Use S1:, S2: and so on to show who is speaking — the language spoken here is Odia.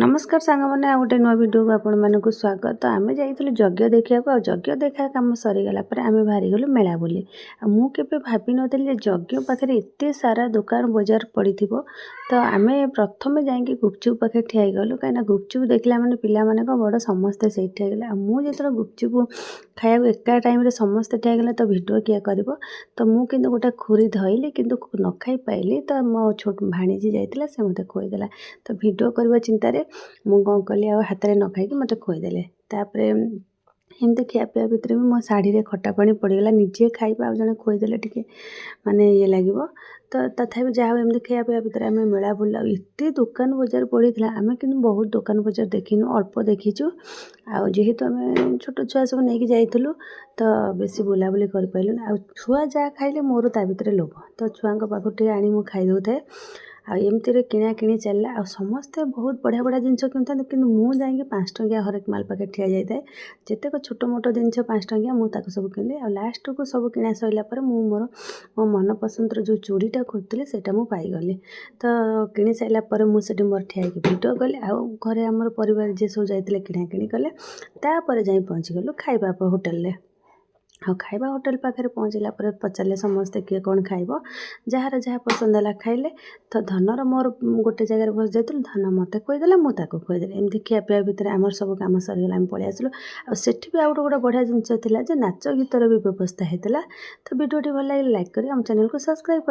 S1: ନମସ୍କାର ସାଙ୍ଗମାନେ, ଆଉ ଗୋଟେ ନୂଆ ଭିଡ଼ିଓକୁ ଆପଣମାନଙ୍କୁ ସ୍ୱାଗତ। ଆମେ ଯାଇଥିଲୁ ଯଜ୍ଞ ଦେଖିବାକୁ ଆଉ ଯଜ୍ଞ ଦେଖା କାମ ସରିଗଲା ପରେ ଆମେ ବାହାରିଗଲୁ ମେଳା ବୁଲି। ଆଉ ମୁଁ କେବେ ଭାବିନଥିଲି ଯେ ଯଜ୍ଞ ପାଖରେ ଏତେ ସାରା ଦୋକାନ ବଜାର ପଡ଼ିଥିବ। ତ ଆମେ ପ୍ରଥମେ ଯାଇକି ଗୁପଚୁପ୍ ପାଖରେ ଠିଆ ହେଇଗଲୁ, କାହିଁକିନା ଗୁପଚୁପ୍ ଦେଖିଲା ମାନେ ପିଲାମାନଙ୍କ ବଡ଼ ସମସ୍ତେ ସେଇଠି ଠିଆ ହେଇଗଲେ। ଆଉ ମୁଁ ଯେତେବେଳେ ଗୁପଚୁପ୍ ଖାଇବାକୁ ଏକା ଟାଇମ୍ରେ ସମସ୍ତେ ଠିଆ ହେଇଗଲେ, ତ ଭିଡ଼ିଓ କିଏ କରିବ? ତ ମୁଁ କିନ୍ତୁ ଗୋଟେ ଖୁରି ଧଇଲି, କିନ୍ତୁ ନ ଖାଇ ପାଇଲି। ତ ମୋ ଛୋଟ ଭାଣିଜୀ ଯାଇଥିଲା, ସେ ମୋତେ ଖୁଆଇଦେଲା। ତ ଭିଡ଼ିଓ କରିବା ଚିନ୍ତାରେ ମୁଁ କ'ଣ କଲି, ଆଉ ହାତରେ ନ ଖାଇକି ମୋତେ ଖୁଆଇଦେଲେ। ତାପରେ ଏମିତି ଖିଆପିଆ ଭିତରେ ବି ମୋ ଶାଢ଼ୀରେ ଖଟା ପାଣି ପଡ଼ିଗଲା। ନିଜେ ଖାଇବା ଆଉ ଜଣେ ଖୁଆଇଦେଲେ ଟିକେ ମାନେ ଇଏ ଲାଗିବ। ତ ତଥାପି ଯାହା ହଉ, ଏମିତି ଖିଆପିଆ ଭିତରେ ଆମେ ମେଳା ବୁଲିଲୁ। ଆଉ ଏତେ ଦୋକାନ ବଜାର ପଡ଼ିଥିଲା, ଆମେ କିନ୍ତୁ ବହୁତ ଦୋକାନ ବଜାର ଦେଖିନୁ, ଅଳ୍ପ ଦେଖିଛୁ। ଆଉ ଯେହେତୁ ଆମେ ଛୋଟ ଛୁଆ ସବୁ ନେଇକି ଯାଇଥିଲୁ, ତ ବେଶୀ ବୁଲାବୁଲି କରିପାରିଲୁନି। ଆଉ ଛୁଆ ଯାହା ଖାଇଲେ ମୋର ତା ଭିତରେ ଲୋଭ, ତ ଛୁଆଙ୍କ ପାଖରୁ ଟିକେ ଆଣି ମୁଁ ଖାଇ ଦେଉଥାଏ। ଆଉ ଏମିତିରେ କିଣାକିଣି ଚାଲିଲା ଆଉ ସମସ୍ତେ ବହୁତ ବଢ଼ିଆ ବଢ଼ିଆ ଜିନିଷ କିଣୁଥାନ୍ତି, କିନ୍ତୁ ମୁଁ ଯାଇକି 5 ଟଙ୍କିଆ ହରେକ ମାଲ ପାଖରେ ଠିଆ ଯାଇଥାଏ। ଯେତେକ ଛୋଟ ମୋଟ ଜିନିଷ 5 ଟଙ୍କିଆ, ମୁଁ ତାକୁ ସବୁ କିଣିଲି। ଆଉ ଲାଷ୍ଟକୁ ସବୁ କିଣା ସରିଲା ପରେ ମୁଁ ମୋର ମୋ ମନ ପସନ୍ଦର ଯେଉଁ ଚୁଡ଼ିଟା ଖୋଜୁଥିଲି, ସେଇଟା ମୁଁ ପାଇଗଲି। ତ କିଣି ସାରିଲା ପରେ ମୁଁ ସେଠି ମୋର ଠିଆ ହେଇକି ଭିଡ଼ିଓ କଲି। ଆଉ ଘରେ ଆମର ପରିବାର ଯିଏ ସବୁ ଯାଇଥିଲେ, କିଣାକିଣି କଲେ। ତାପରେ ଯାଇ ପହଞ୍ଚିଗଲୁ ଖାଇବା ହୋଟେଲରେ। ଆଉ ଖାଇବା ହୋଟେଲ ପାଖରେ ପହଞ୍ଚିଲା ପରେ ପଚାରିଲେ ସମସ୍ତେ କିଏ କ'ଣ ଖାଇବ। ଯାହାର ଯାହା ପସନ୍ଦ ହେଲା ଖାଇଲେ। ତ ଧନର ମୋର ଗୋଟେ ଜାଗାରେ ବସି ଯାଇଥିଲୁ। ଧନ ମୋତେ ଖୁଆଇଦେଲା, ମୁଁ ତାକୁ ଖୁଆଇଦେଲି। ଏମିତି ଖିଆପିଆ ଭିତରେ ଆମର ସବୁ କାମ ସରିଗଲା, ଆମେ ପଳେଇ ଆସିଲୁ। ଆଉ ସେଠି ବି ଆଉ ଗୋଟେ ଗୋଟେ ବଢ଼ିଆ ଜିନିଷ ଥିଲା ଯେ ନାଚ ଗୀତର ବି ବ୍ୟବସ୍ଥା ହେଇଥିଲା। ତ ଭିଡ଼ିଓଟି ଭଲ ଲାଗିଲେ ଲାଇକ୍ କରି ଆମ ଚ୍ୟାନେଲକୁ ସବସ୍କ୍ରାଇବ୍ କରି